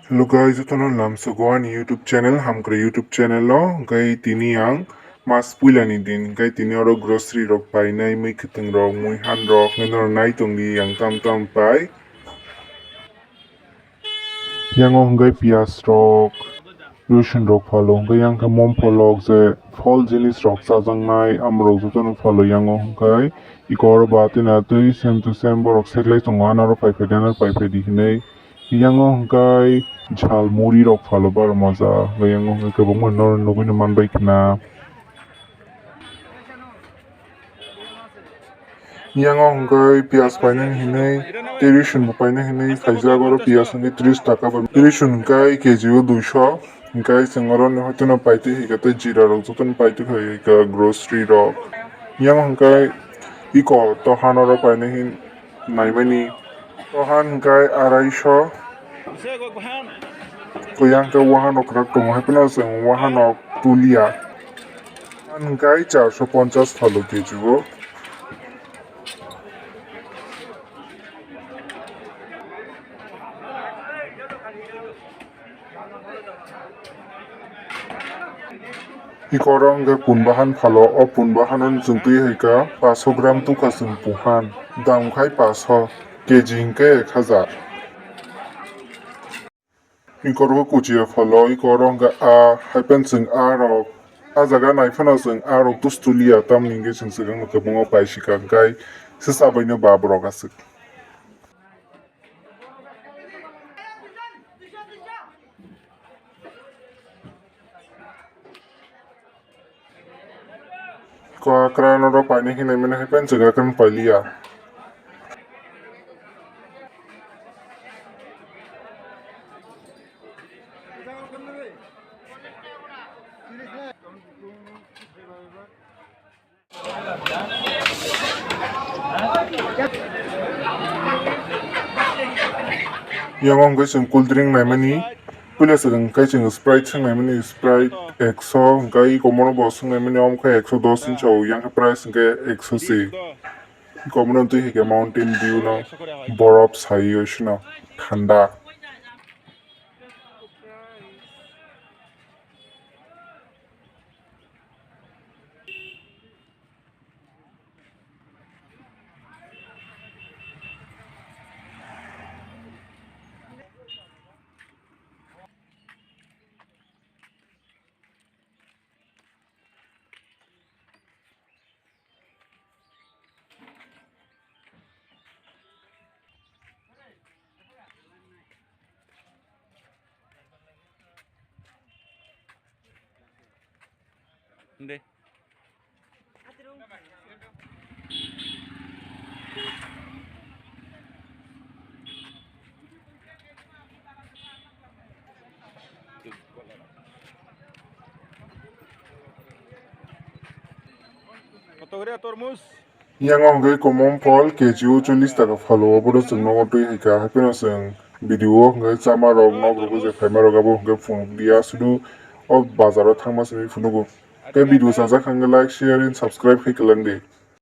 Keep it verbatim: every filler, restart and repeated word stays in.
Hello guys, jotono lamsogo ani YouTube channel, Hamkrai YouTube channel o. Hwnkhe tini ang mas puilani din, hwnkhe tini oro grocery rok painai, mui kwthwng rok, mui han rok, hwnkhe norok nai tongdi ang tam tam pai. Yango hwnkhe piyaj rok, rosun rok phalo, hwnkhe yang khe mom pholok je phol jinis rok chajaknai, amorok jotono phalo yango hwnkhe. Iko oro ba twi na twi same to same borok seklai tongo, anaro pai phaidi, anaro pai phaidi hinwi. Yango hwnkhe jhal muri rok phalo, baro moja. Hwnkhe yango hwnkhe kwbangma norok nugwino manbai khna. Yango hwnkhe piyaj painani hinwi, tei rosun bo painani hinwi khaijak, oro piyaj hwnkhe tris taka ba, rosun hwnkhe K G o duiso, hwnkhe chwng oroni hoitono paitwi hai khe tei jira rok jotono paitwi hai khe grocery rok. Yango hwnkhe iko tohan oro painani hin naimani. Tohan hwnkhe araiso. Kuyang khe wahanok kwrak tongo, hai phano chwng wahanok tuliya. Hwnkhe charso ponchas phalo K G o. Iko oro hwnkhe pun bahan phalo, o pun bahan no chwng twi hai kha paso gram tukha chwng pun han, dam khai paso, K G hwnkhe ek hajar. Iko oro kuchiya phalo, iko oro hwnkhe a, hai phano chwng a rok, a jaga nai phano chwng a rok tustuliya, tamni hwnkhe chwng swkang no kwbangma paisika hwnkhe se chabaino ba borok aswk. Kwkra norok painai hinwi mani hai phano chwng kwkra pailiya. Yango hwnkhe chwng cool drink naimani, puila swkang khe chwng Sprite swng naimani, Sprite ekso, hwnkhe iko mono bo swng naimani, omo khe ekso dos hinwi sao, yang khe price hwnkhe ekso se. Iko mono twi hai khe Mountain Dew no, borop sai o sino, thanda. Hindi. Kotogre tormos. Yang hwnkhe komon phol K G o chollish taka phalo, obono chwng nogo twi hai kha, hai phano chwng video o hwnkhe chama rok nok rok je phaima rok abo hwnkhe phunukliya, sudu o bazar o thangma simi phunugo. Tei video chajak hwnkhe like, share and subscribe khai kwlangdi.